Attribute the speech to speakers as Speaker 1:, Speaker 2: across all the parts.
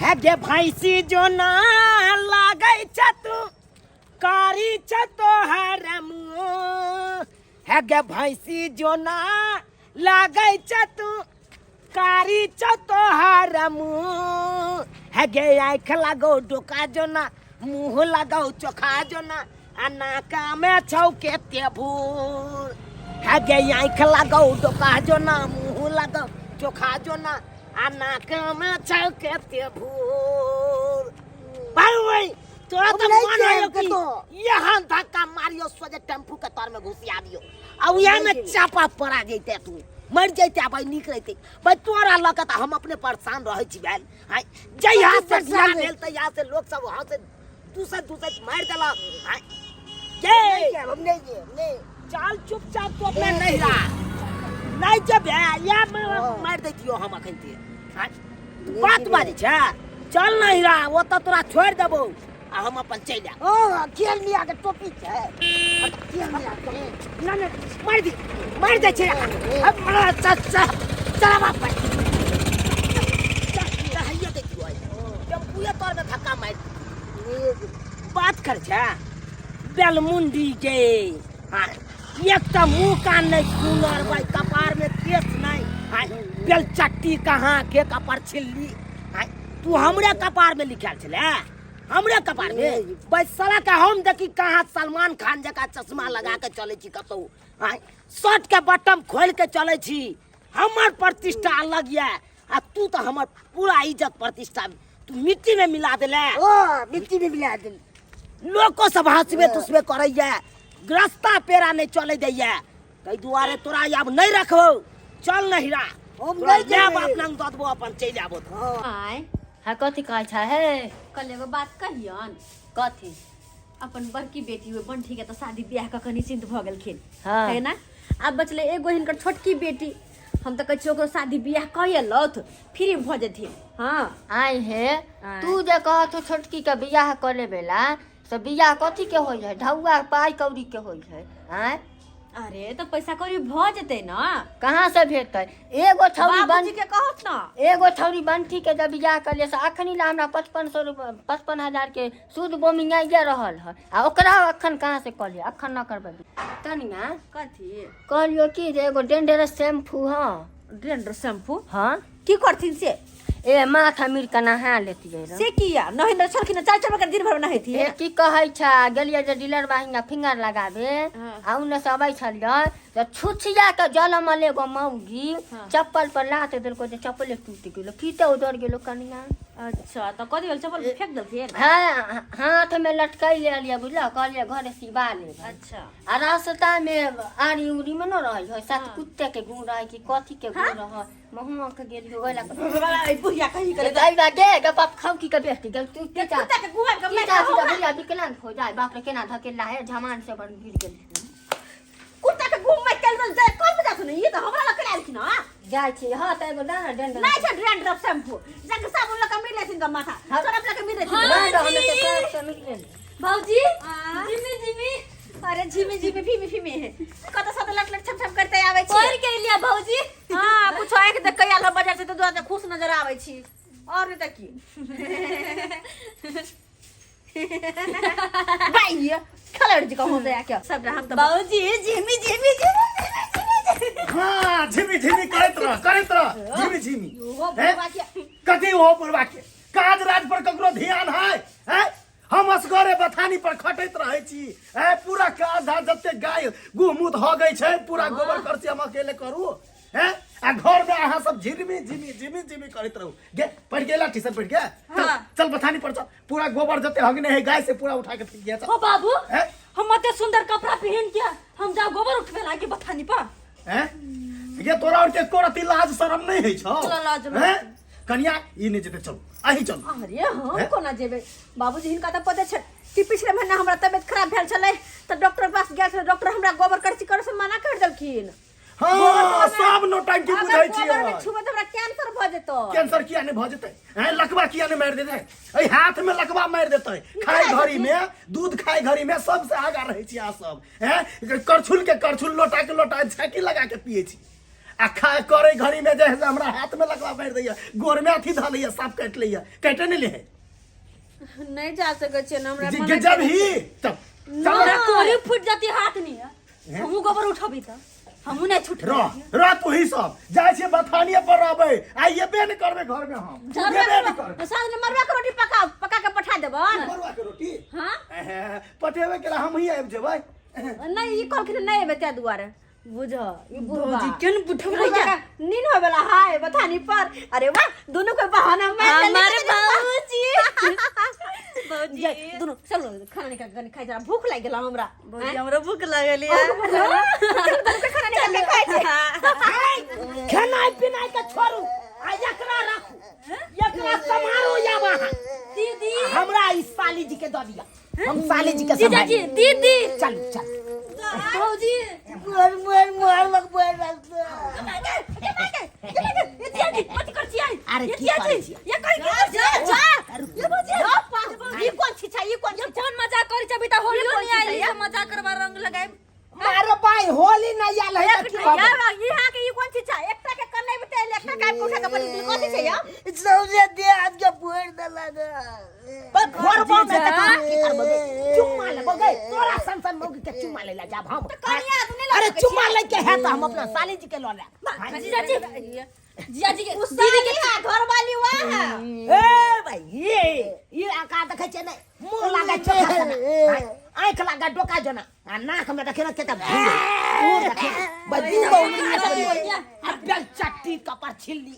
Speaker 1: हे गे भैंसी जो ना लागै छ तू कारी छ तोहर मुँह। हे गे भैंसी जो ना लागै छ तू कारी छ तोहर मुँह। हे गे आँखि लगौ डोका जो ना मुँह लगौ चोखा जो ना आ नाका में छौ केते भूर। हे गे आँखि लगौ डोका जो ना मुँह लगौ चोखा जो ना आ नाकमे छौ केते भूर। भाई भाई तोरा
Speaker 2: हम
Speaker 1: तऽ
Speaker 2: नहि
Speaker 1: मन
Speaker 2: जायब
Speaker 1: होइयो कि
Speaker 2: कतौ।
Speaker 1: यहाँ धक्का मारियो सोझे टेम्पू के तर में घुसिया दियो आ उहे में
Speaker 2: नहि जेबै।
Speaker 1: चापा पड़ा जैते तू मर जैते भाई नीक रहते भाई तोरा लऽ के तऽ हम अपने परेशान रहै छी भेल आँय जहिया
Speaker 2: कथी
Speaker 1: से
Speaker 2: परेशान
Speaker 1: बियाह
Speaker 2: भेल?
Speaker 1: भेल तहिया से लोक सब वहाँ से दूसर दूसर मारि देलक आँय के
Speaker 2: नहि जायब, हम नहि जायब, नहि।
Speaker 1: चल चुपचाप तू अपने नहीं रहा नहीं जब या
Speaker 2: हाँ।
Speaker 1: मार दैतियो हम अखन ते हाँ, तू बात बाजै छै चल नहीं रहा वो तो तोरा छोड़ देबो आ हम अपन चलि आयब।
Speaker 2: हाँ, खेल मिया के टोपी छै। खेल मिया के।
Speaker 1: ना ना मार दी मार दै छै अब चल चल चल बाप भाई चल चल हैया दैतियो टेम्पुए तोर में धक्का मार बात कर छै बेलमुंडी के हाँ एक तऽ मुँह कान नहि सुनर भाई कपार में केस नहीं हाँ बेलचट्टी कहाँ के कपार छिल्ली हाँ तू हमरे कपार में लिखल छले हमरे कपार में भाई साला के हम देखी कहाँ सलमान खान जकाँ चश्मा लगा के चले छी कतौ हाँ शर्ट के बटम खोल के चले छी हमर प्रतिष्ठा अलग यऽ आ तू तऽ हमर पूरा इज्जत प्रतिष्ठा तू मिट्टी में मिला देले।
Speaker 2: ओ मिट्टी में मिला देले।
Speaker 1: लोको सब हंसबे तुसबे करैया रास्ता पेरा नहीं चले दैया ताहि दुआरे तोरा आब नहीं रखबो चल नहीं रा
Speaker 2: हम
Speaker 1: तोरा
Speaker 2: नहीं
Speaker 1: माय
Speaker 2: जेबै।
Speaker 1: बाप लंग दऽ देबो अपन चलि आबो तो।
Speaker 2: हाँ।
Speaker 3: आय हाँ कथी कहै छै हे?
Speaker 4: कल एगो बात कहियन।
Speaker 3: कथी?
Speaker 4: अपन बड़की बेटी हुए बंठी के तऽ शादी ब्याह कऽ के निश्चिंत भऽ गेलखिन।
Speaker 3: हाँ।
Speaker 4: है ना? आब बचलै एगो हिनकर छोटकी बेटी, हम तऽ कहै छियै ओकरो शादी बियाह कऽ लौथ फ्री भऽ जेथिन। हाँ।
Speaker 3: आय हे।
Speaker 4: आँय।
Speaker 3: तू जे कहत हो छोटकी के बियाह करे बेला से बियाह कथी के होइ है? ढौआ पाइ कौड़ी के होइ है? आँय।
Speaker 4: अरे तऽ पैसा कौड़ी भऽ जेतै ना।
Speaker 3: कहाँ से भेटतै? एगो छौरी बन
Speaker 4: बाबूजी के कहत ना।
Speaker 3: एगो छौरी बंठी के जब बियाह करलियै से अखनी ला हमरा 5500 रुपया 55,000 के सूद बोमिंग आइए रहल है आ ओकरा अखन कहाँ से कलियै? अखन न करबै तनिया।
Speaker 4: कथी?
Speaker 3: कहलियो कि जे एगो डेंडर शैम्पू। हाँ
Speaker 4: डेंडर शैम्पू?
Speaker 3: हाँ।
Speaker 4: की करथिन से?
Speaker 3: ए माथा मिर के नहा लेतियै रह।
Speaker 4: से किया नहेंद्र छलखिन चार चार बार दिन भर नहेथिन।
Speaker 3: ए की कहै छै गेलियै जे डीलर बाहिना फिंगर लगाबे।
Speaker 4: हाँ।
Speaker 3: आ ओन्ने से अबै छलियै तऽ छुछिया के जलमल एगो मौगी।
Speaker 4: हाँ।
Speaker 3: चप्पल पर लात देलको जे चप्पले टूटि गेलो फीते उधर गेलो कनिया।
Speaker 4: अच्छा तऽ कथी भेल चप्पल फेंक देलखिन?
Speaker 3: हाँ हाथ में लटकै लेलियै बुझलऽ कहलियै घरे सिबा लेबै।
Speaker 4: अच्छा।
Speaker 3: आ रास्ता में आरी उरी में न रहै है सात।
Speaker 4: हाँ।
Speaker 3: कुत्ते के गुण रहै कि कथी के गुण रहै महुआ के गेलियो ओहि लए
Speaker 4: बुढ़िया कही करे
Speaker 3: दाई बा गे गे बाप खाऊ की के बेटी गेल तू के
Speaker 4: कुत्ता के गुआ के
Speaker 3: की
Speaker 4: मार
Speaker 3: जा बुढ़िया विकलांग हो जाए बाप रे केना धकेला है झमान से बन गिर गेल।
Speaker 4: कुत्ता के गुम में चल चल जाए कोई बता सुन ये तो हमरा लग आयल ना।
Speaker 3: जाइ छी हां त एगो दाना डंडा
Speaker 4: नहीं छै डैंड्रफ शैम्पू जाके साबुन लगा मिल लेथिन ग माथा।
Speaker 3: हाँ।
Speaker 4: सरफ लगा मिल लेथिन।
Speaker 3: ना तो हमें के सरफ से मिल लेन।
Speaker 4: भौजी झिमी झिमी अरे झिमी झिमी फीमी फीमी है कत सत लट लट छम छम करते आवे छी।
Speaker 5: पढ़ के लिया भौजी।
Speaker 4: हां कुछ आके देख के आयल हम बाजार से तो दुआ खुश नजर आवे छी और नहीं त की बाई खलड़ जी कहूं दया के सब हम तो
Speaker 5: भौजी झिमी झिमी झिमी झिमी।
Speaker 6: हाँ झिमी झिमी करैत रह करैत रह झिमी झिमी।
Speaker 4: ओहो
Speaker 6: हैं?
Speaker 4: बुढ़वा के
Speaker 6: कथी हो बुढ़वा के काज राज पर ककरो ध्यान है? हैं? हम असगरे बथानी पर खटैत रहै छी हैं? पूरा काज धाज जते गाय गुह मुत हो गई छै पूरा गोबर करसी हम अकेले करू हैं? आ घर में अहाँ सब झिमी झिमी झिमी झिमी करैत रहू गे पढ़ गेला टीशन पढ़ गया चल।
Speaker 4: हाँ।
Speaker 6: चल बथानी पर चल पूरा गोबर जते हगने है गाय से पूरा उठा के फेंक दिया चल।
Speaker 5: ओ बाबू
Speaker 6: हैं?
Speaker 5: हम एते सुंदर कपड़ा पहन के हम जाओ गोबर उठबे लागे बथानी पर।
Speaker 6: हैं? ये तोरा और के एको रति लाज शरम नहीं है छौ?
Speaker 4: चल, लाज नहीं।
Speaker 6: हैं? कनिया ई नहीं जेते चल अही चल।
Speaker 4: अरे हम
Speaker 6: हैं?
Speaker 4: कोना जेबै बाबूजी हिनका तऽ पते छै कि पिछले महीना हमरा तबियत खराब भेल छलै तऽ डॉक्टर पास गेल छलै डॉक्टर हमरा गोबर करची करे से मना कर देलखिन।
Speaker 6: हाँ सब नौटंकी
Speaker 4: अगर
Speaker 6: बुझै छियै।
Speaker 4: गोबर में छुबै तऽ हमरा कैंसर भऽ जेतौ।
Speaker 6: कैंसर किया नहीं भऽ जेतै? हैं लकवा किया नहीं मारि देतै? एहि हाथ में लकवा मारि देतै। खाय घड़ी में दूध खाय घड़ी में सबसे आगा रहै छी अहाँ सब। हैं करछुल के करछुल लोटा के लोटा छाकी लगा के पिए छी आ खा करे घड़ी में जे है से हमरा हाथ में लगवा मारि दैया गोर में अथी धऽ लैया साँप काटि लैया काटि नहि ले है
Speaker 4: नहि जा सकै छियै ने हमरा
Speaker 6: जे
Speaker 4: मना
Speaker 6: जब ही तब चल
Speaker 5: हमरा कोरी फूट जाती हाथ नहीं है हमहू गोबर उठबी त हमहू नहीं छूट
Speaker 6: रह रह तू ही सब जाइ छियै बथानिए पर रहबै आ एबे नहि करबै घर में हम एबे नहि करबै
Speaker 4: साँझ में मरुआ के रोटी पका पका के पठा देबन
Speaker 6: मरुआ के रोटी
Speaker 4: हाँ
Speaker 6: एहे, पठेबै के हम ही आबि जेबै
Speaker 4: नहीं ई कहलखिन नहीं एबै ताहि दुआरे बुझ ई बुढ़वा
Speaker 5: भौजी केन बुढ़वा
Speaker 4: बुढ़वा के नींद होय वाला हाय बथानी पर अरे वाह दोनों के बहाना मार लेने
Speaker 5: हमारे
Speaker 4: के लिए।
Speaker 5: बाबूजी भौजी
Speaker 4: जय, दोनों चलो खाना निकाल के खाइ जरा भूख लागि गेल हमरा
Speaker 5: भौजी हमरा भूख लागल है
Speaker 4: चलो दोनों के खाना निकाल के खाइ छै
Speaker 1: खेनाइ पिनाइ के छोड़ू आ एकरा राखू एकरा समारो या अहाँ
Speaker 5: दीदी
Speaker 1: हमरा ई साली जी के दऽ दिअ हम साली जी के
Speaker 5: जीजाजी
Speaker 1: सम्हारि
Speaker 5: दीदी
Speaker 1: चलू चलू
Speaker 5: भौजी
Speaker 2: मोर मोर मोर लग मोर लग
Speaker 1: अरे की करै छियै?
Speaker 4: ई कोन छी छै ई कोन छी
Speaker 5: कौन मजाक करै छै अभी तऽ होलियो नहीं आयल है मजाक करबा रंग लगाए
Speaker 1: मारो भाई होली नहीं आयल है तऽ की करबै?
Speaker 4: यहाँ के ई कोन छी छै एकटा के कन्नै बतेल एकटा के आबि के उठा के बनी कोन छी छै यौ
Speaker 2: सबसे देह हाथ के फोड़ देलक
Speaker 1: पर फोड़बो में तऽ कहाँ की करबो गे? चुम्मा लेबो गे तोरा सन सन मौगी के चुम्मा ले ला जाब हम
Speaker 4: कनिया तू नहि लऽ
Speaker 1: अरे
Speaker 4: सकै
Speaker 1: चुम्मा ले के है तऽ हम अपना साली जी के लऽ लेब
Speaker 5: जीजाजी जीजाजी के
Speaker 4: उ साली है घरवाली वह है
Speaker 1: ए भाई ये ये आका देखै छै ने मुंह लागे चोखा सना आँख लागे डोका जना आ नाक में देखे ने केता भूर भूर देखे भाई दू गो उंगली में आ बेल चट्टी कपर छिल्ली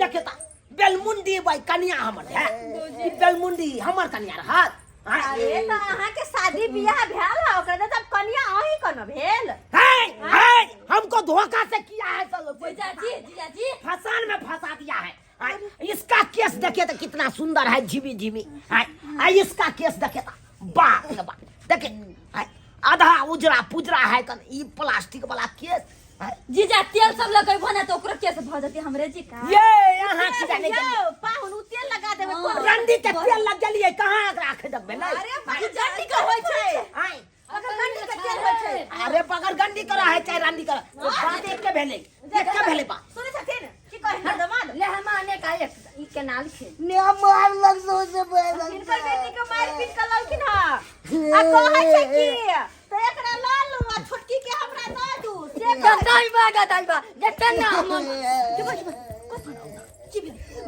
Speaker 1: देखे ता बेलमुंडी भाई कनिया हमर है ई बेलमुंडी हमर कनिया रहत
Speaker 4: अरे तऽ अहाँके शादी बियाह भेल है ओकरा तऽ कनिया अहीं कन भेल
Speaker 1: है है हमको धोखा से किया है सब
Speaker 5: जीजाजी जीजाजी
Speaker 1: फसान में फंसा दिया है आय, इसका केस देखे तो कितना सुंदर है झिमी झिमी आय, आय, इसका केस देखे तो बाप रे बाप देखे आय, आधा उजरा पुजरा है कन ई प्लास्टिक वाला केस आय,
Speaker 5: जीजा तेल सब लगेबो ने तऽ ओकरो केस भऽ जेतै हमरे जी का
Speaker 1: ये यहाँ की जाने के
Speaker 4: यौ पाहुन उ तेल लगा देबै कोन
Speaker 1: रंडी के तेल लग गेलिए कहाँ राख देबै नहीं
Speaker 4: अरे गंडी के होइ छै
Speaker 1: आय,
Speaker 4: अगर गंडी के तेल होइ छै
Speaker 1: अरे बगर गंडी करा है चाहे रंडी करा वो बात एक के भेले एक के भेले बा
Speaker 4: सुनै छथिन की कहै हर दमाद
Speaker 3: ले हम आने का एक ई केनाल खेल
Speaker 2: ने मार लग सबसे मोर लग
Speaker 4: हिनकर बेटी के मारि पीट के ललखिन हँ आ कहै छै की तऽ एकरा लऽ लू आ छोटकी के हमरा दऽ दू से कहै
Speaker 3: दाई बा दाई बा देखते ना हम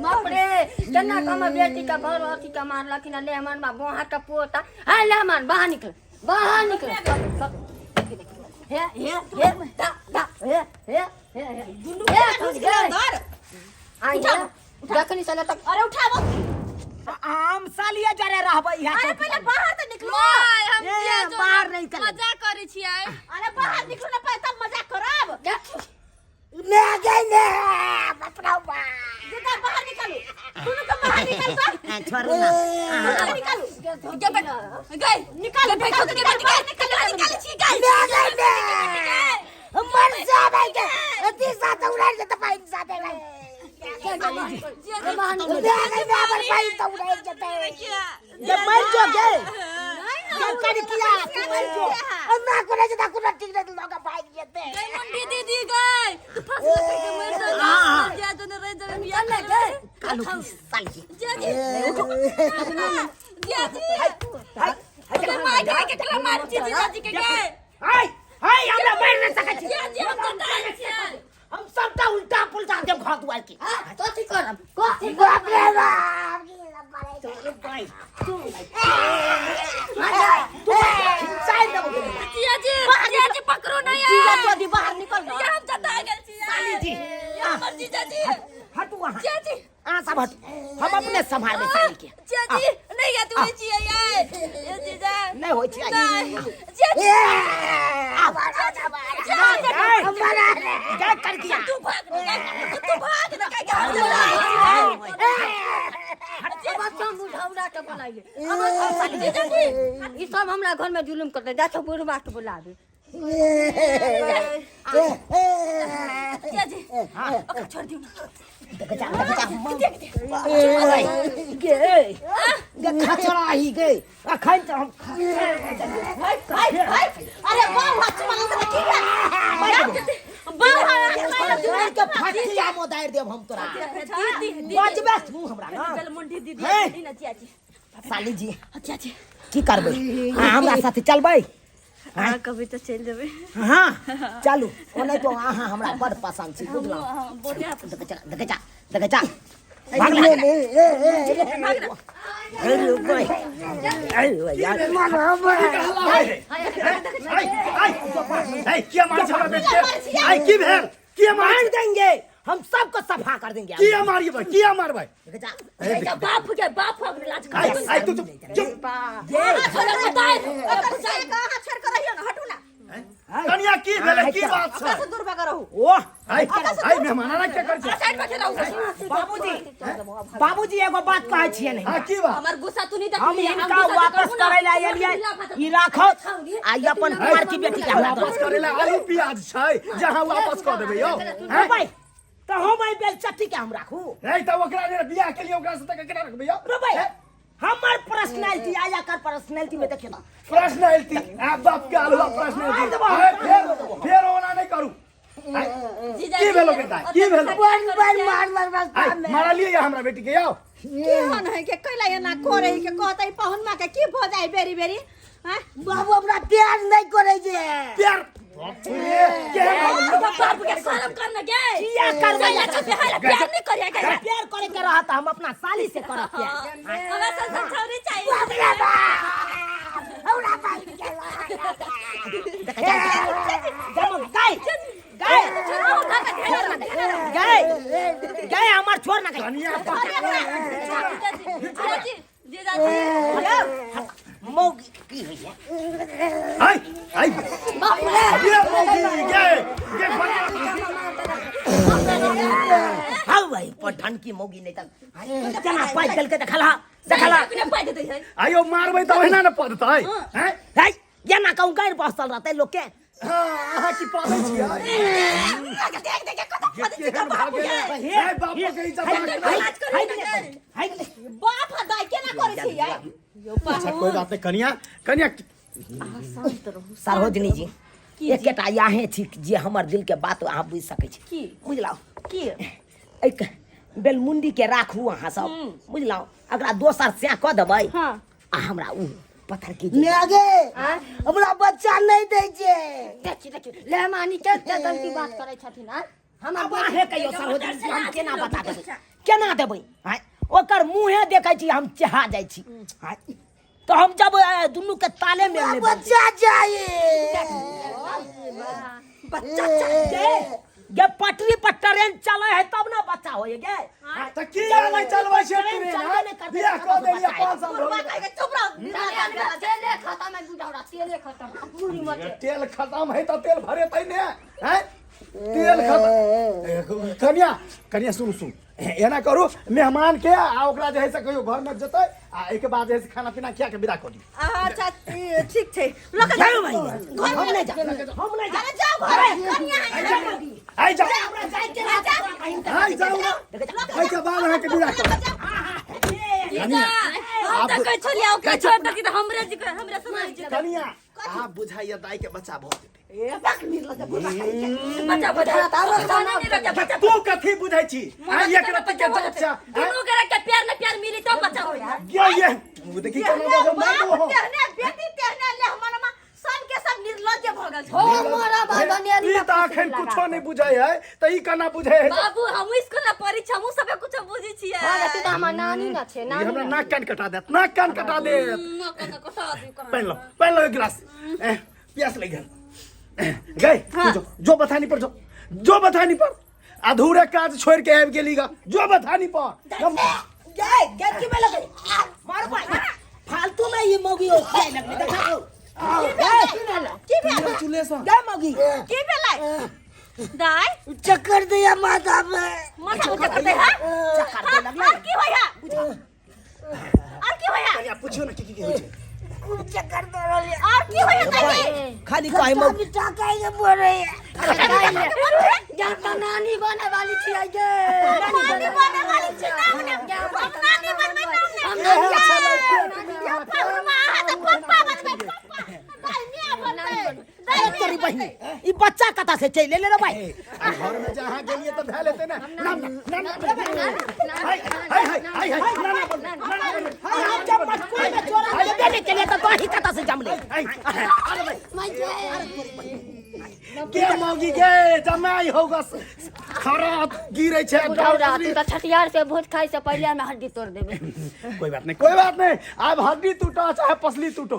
Speaker 3: बाप रे केना कम बेटी का घर अथी का मारलखिन ले हमर बा बोहा का पोता हाय ले हमर बाहर निकल बाहर निकल हे हे हे दा दा हे हे हे हे
Speaker 4: दुनू
Speaker 3: हे,
Speaker 4: के घुसि गेलै अंदर
Speaker 3: आई जखनी साला तक
Speaker 4: अरे उठाबो
Speaker 1: हम सालिया जरे रहबै यहाँ
Speaker 4: अरे पहिले बाहर तऽ निकलू
Speaker 5: my हम
Speaker 1: ए,
Speaker 5: किया जो
Speaker 1: बाहर नहीं निकले।
Speaker 5: मजाक करै छियै
Speaker 4: अरे बाहर निकलू ना पहिले तब मजाक करब
Speaker 2: ने गई ने बाप रे बाप
Speaker 4: जितना बाहर निकलू दुनू के बाहर निकल तो
Speaker 1: छोड़ू ना
Speaker 4: बाहर निकलू
Speaker 5: गे बेटा गई
Speaker 4: निकाल
Speaker 5: के
Speaker 4: निकाल
Speaker 5: बेटा के बेटा निकाल निकाल छी गई
Speaker 2: ने गई ने मर जा भाई के अति साथ उड़ा जते पाइन साथे भाई ने गई ने पर पाइन तो उड़ा जते
Speaker 1: ये मर जो गे ये कर किया तू मर जो
Speaker 2: ना कोना जता कोना ठीक नहीं लोग भाग जते
Speaker 5: गई मुंडी दीदी गई तू फंस लगे के मर जा जा जो ने रह जा बिया
Speaker 3: चल गए
Speaker 1: कालू की साली
Speaker 5: जिया जी जिया जी
Speaker 1: हाय
Speaker 5: के मार के केकरा मार छी जीजा जी के गए
Speaker 1: हाय हाय हमरा मार नहीं सकै छी
Speaker 5: जिया जी हम तो दाई छियै
Speaker 1: हम सबटा उल्टा पुल्टा देब घर दुआर के
Speaker 3: कथी करब कथी
Speaker 2: बाप रे बाप
Speaker 1: भाई तू तू खिंचाई देबो
Speaker 5: जिया जी जिया जी पकड़ो नहीं
Speaker 4: जीजा
Speaker 5: यार
Speaker 4: चौधरी बाहर निकल ना
Speaker 5: हम जता गेल छी
Speaker 1: साली जी
Speaker 5: हमर जीजा जी
Speaker 1: हटू वहाँ
Speaker 5: जिया जी
Speaker 1: अहाँ सब हटू हम अपने सम्हारबै साली के
Speaker 5: जिया जी नहीं या तू छियै यार ये जीजा
Speaker 1: नहीं होइ छै
Speaker 5: नहीं जिया जी
Speaker 1: जा कर किया
Speaker 5: तू भाग ना तू भाग ना का
Speaker 3: अब सब बुढ़ौरा के बोलाइए अब सब ई सब हमरा घर में जुलुम करते जा छौ बुढ़वा के बोलाबे
Speaker 5: जिया जी ओकरा छोड़ दियौ ना
Speaker 1: देख जा देख जा गे गे खचरा ही गे अखन तऽ हम
Speaker 4: हाय हाय अरे वाह वाह चुमा लगा की भेल
Speaker 1: बाहर के फटिया मोदार देब हम तोरा।
Speaker 5: दीदी।
Speaker 1: बचबे तू हमरा ना।
Speaker 5: बेलमुंडी दीदी।
Speaker 1: हे।
Speaker 5: दीदी ना चाची।
Speaker 1: साली जी।
Speaker 5: चाची।
Speaker 1: की करबै? अहाँ हमरा साथे चलबै?
Speaker 5: हाँ, कभी तो चल जेबै।
Speaker 1: हाँ चलू, ओना तो अहाँ हमरा बड़ पसंद छी, बुझलहुँ? देखै जा, देखै जा, देखै जा। भाग ना। अरे भाई, अरे यार।
Speaker 6: आई किया मार हमरा बेटी के? आई की भेल? किया मार
Speaker 1: मार देंगे हम, सबको सफा कर देंगे।
Speaker 6: किया मारिए भाई, किया मार भाई?
Speaker 1: देखै जा।
Speaker 5: जा बाप के बाप हम लाज
Speaker 6: आई
Speaker 5: कर।
Speaker 6: आई तू चुप चुप।
Speaker 5: छोड़ा बताए।
Speaker 4: ओकर से कहाँ छोड़ कर रहियो ना, हटू ना।
Speaker 6: कनिया की भेलै, की बात छै?
Speaker 4: ओकरा से दूर भगा रहू।
Speaker 1: ओह
Speaker 6: आई आई मेहमान ना क्या कर छै?
Speaker 4: साइड में रहू।
Speaker 1: बाबूजी, बाबूजी, एगो बात कहै छियै ने।
Speaker 6: हां, की बात?
Speaker 5: हमर गुस्सा तू नहीं देख।
Speaker 1: हम हिनका वापस करै ला एलियै, ई राखत आ ई अपन कुमार की बेटी के हमरा
Speaker 6: वापस करे ला आलू प्याज छै जहां वापस कऽ देबै यौ?
Speaker 1: हैं भाई, तऽ हम एहि बेलचट्टी के हम राखू?
Speaker 6: नहीं तऽ ओकरा जे बियाह के लिए ओकरा से तऽ केना रखबै यौ?
Speaker 1: रे भाई, हमर पर्सनैलिटी आ एकर पर्सनैलिटी में देखियौ ना।
Speaker 6: पर्सनैलिटी आ बाप के आलू पर्सनैलिटी। अरे फेर फेर ओना नहीं करू। की भेलो के दाई, की भेलो?
Speaker 2: बन बन मार मार बस।
Speaker 6: आई मारलियै या हमरा बेटी के यौ?
Speaker 4: की होन है के कैला एना करे के कहतै पहुन माँ के की भ जाय बेरी बेरी? हैं
Speaker 2: बाबू हमरा प्यार नहीं करे जे।
Speaker 6: प्यार के
Speaker 5: बाप के शर्म करना गे।
Speaker 1: किया करबै?
Speaker 5: अच्छा प्यार प्यार नहीं करिया गे।
Speaker 1: प्यार करे के रहत हम अपना साली से करब प्यार।
Speaker 5: हमरा संग छौरी चाहिए।
Speaker 2: हमरा बाप, हमरा बाप के
Speaker 1: देखै जा, जा गाय गाय गाय गाय, हमर छोड़ ना गाय।
Speaker 6: कनिया।
Speaker 5: चाची, जीजाजी।
Speaker 1: मौगी की होइए?
Speaker 6: आई आई ये मौगी गे गे।
Speaker 1: हाँ भाई, पठान की मौगी नहीं तक जना पाइ देलकै, देखला देखला।
Speaker 5: अपने पाइ देतै है।
Speaker 6: आयो मारबै तऽ ओहिना ने पदतै हैं?
Speaker 1: है ये ना कहूँ गैर बसल रहतै लोग के।
Speaker 6: हाँ, अहाँ की पदै छियै?
Speaker 4: देख देख के कत
Speaker 6: ये केहन भऽ गेलै हे? बाप के इज्जत भऽ गेलै।
Speaker 1: है है।
Speaker 4: बाप आ दाई केना करे छी यै?
Speaker 6: अच्छा, कोई बात नहीं कनिया, कनिया।
Speaker 1: सरोजनी जी, एकेटा याहे छी जे हमर दिल के बात अहाँ बुझि सकै छी।
Speaker 4: की?
Speaker 1: बुझलहुँ?
Speaker 4: की?
Speaker 1: एक बेलमुंडी के राखू अहाँ सब, बुझलहुँ? अगरा दोसर सैं कऽ देबै।
Speaker 4: हाँ।
Speaker 1: आ हमरा उ पत्थर की जे-
Speaker 2: गे हमरा बच्चा नहीं दै छै।
Speaker 3: देखी देखी, लेहमानी के गलती बात करै छथिन आँय?
Speaker 1: हम आब अहें कहियौ सरोजनी जी, हम केना बता देबै, केना देबै आँय? ओकर मुँहे देखै छी हम चेहा जाइ छी आँय? तऽ हम जब दुनू के ताले में
Speaker 2: हमरा बच्चा चाहिए।
Speaker 1: बच्चा चाहिए गे? पटरी पर ट्रेन चले है तब ना बच्चा होय गे।
Speaker 6: तऽ की नहि चलबै छै
Speaker 1: ट्रेन
Speaker 6: ट्रेन?
Speaker 1: चलबे नहि करतै,
Speaker 6: बियाह कऽ देलियै, 5 साल भऽ
Speaker 4: बुढ़वा
Speaker 6: गेलै।
Speaker 4: कहि के चुप रह।
Speaker 3: तेले खतम है बुढ़ौरा, तेले खतम पूरी मत।
Speaker 6: तेल खत्म है तऽ तेल भरेतै ने हैं? तेल खत्म। कनिया, कनिया, सुन सुन, एना करू, मेहमान के आ ओकरा जे है से कहियो घर में जेतै आ एहिके बाद जे है से खाना पीना खिया के विदा कऽ दियौ।
Speaker 4: अच्छा ठीक छै, लऽ के
Speaker 1: जाउ
Speaker 4: जाउ
Speaker 1: भाई,
Speaker 4: घर
Speaker 1: हम
Speaker 4: में।
Speaker 1: नहीं जा, हम नहीं जा।
Speaker 4: अरे जाओ घर में, कनिया है।
Speaker 6: आइ जाउ।
Speaker 1: हमरा जाय के ना बहिन तक।
Speaker 6: आइ जाउ ना, एहिके बाद अहाँके विदा करब।
Speaker 5: जीजा, हम तऽ कहै छलियै ओकरा छोड़ दे तऽ हमरे जी हमरे समाज जी।
Speaker 6: कनिया, आब बुझाइया दाई के बच्चा भऽ जेतै।
Speaker 5: बच्चा बच्चा खाना नहीं रखे बच्चा।
Speaker 6: तू कथी बुझै छी? आइ एक रत्ती के बच्चा
Speaker 5: दुनू गोरा के प्यार न प्यार मिली तब बच्चा होई।
Speaker 6: ये ये देखी केना बजौ मार
Speaker 4: बाप
Speaker 6: हो।
Speaker 4: तेहने बेटी तेहने, ले हमर सब के सब निर्लज्ज भऽ गेल छै।
Speaker 3: हो मोरा बाबा।
Speaker 6: ई तऽ अखन कुछो नहि बुझै है तऽ ई केना बुझै है?
Speaker 5: बाबू, हम स्कूल ना पढ़ै छी, हमहूँ सबे कुछ बुझै छियै।
Speaker 3: हाँ, तू तऽ हमर नानी न छै।
Speaker 6: ई
Speaker 3: नानी।
Speaker 6: हमरा नाक कान कटा देत, नाक कान कटा देत। पहन लो, पहन लो एक गिलास। प्यास लग गेल। गई तू जो, जो बथानी पर जो, जो बथानी पर। अधूरे काज छोड़ के आबि गेली गा, जो बथानी पर।
Speaker 1: गए गए की में लगे मारो भाई, फालतू में ये मौगी हो खाए लगले, देखा।
Speaker 4: की भेल?
Speaker 6: चुलेसा।
Speaker 1: गए मौगी।
Speaker 4: की भेलै दाई?
Speaker 2: चक्कर दिया माथा में।
Speaker 4: माथा में चक्कर दे है?
Speaker 1: चक्कर दे लगले।
Speaker 4: और की होय है? और की होय है?
Speaker 6: कनिया, पुछियो ने की की होइ छै।
Speaker 2: खूब चक्कर दे रहल है।
Speaker 4: और की होय है दाई?
Speaker 1: खाली कहे मौगी।
Speaker 2: मिठा खाए के बोल रही है।
Speaker 3: जा तऽ नानी बने वाली छियै गे।
Speaker 4: नानी बने वाली छी ना हम, हम नानी बनबै तब ने।
Speaker 3: हम
Speaker 4: यौ पहुनमा, अहाँ तऽ पप्पा बनबै, पप्पा। दाई, मियाँ बनबै।
Speaker 1: अरे तोरी बहिनी, ई बच्चा बच्चा कतऽ से चलि एलै रे भाई?
Speaker 6: ए, घर में जहाँ गेलिए तऽ भेल हेतै ने। ना ना ना, हाय हाय हाय हाय हाय, ना ना बोल, ना ना बोल।
Speaker 1: हम जब मटकुआ में चोरा लेबे नहि केलियै तऽ दही कतऽ से जमलै?
Speaker 6: अरे भाई, के मौगी के जमाई होगा, खरा गिरे छै।
Speaker 3: बुढ़ौरा, तू तऽ छठियार से भोज खाइ से पहिले हमे हड्डी तोड़ देबै।
Speaker 6: कोई बात नहीं, कोई बात नहीं। आब हड्डी टूटो चाहे पसली टूटो,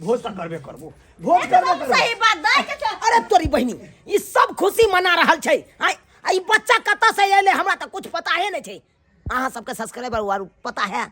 Speaker 6: भोज तऽ करबे करबो, भोज करबे करबो।
Speaker 4: सही बात दै के छै।
Speaker 1: अरे तोरी बहिनी, ई सब खुशी मना रहल छै। आइ आ ई बच्चा कतऽ से एलै, हमरा तऽ कुछ पता है नहि छै। अहाँ सबके सब्सक्राइबर आर पता है?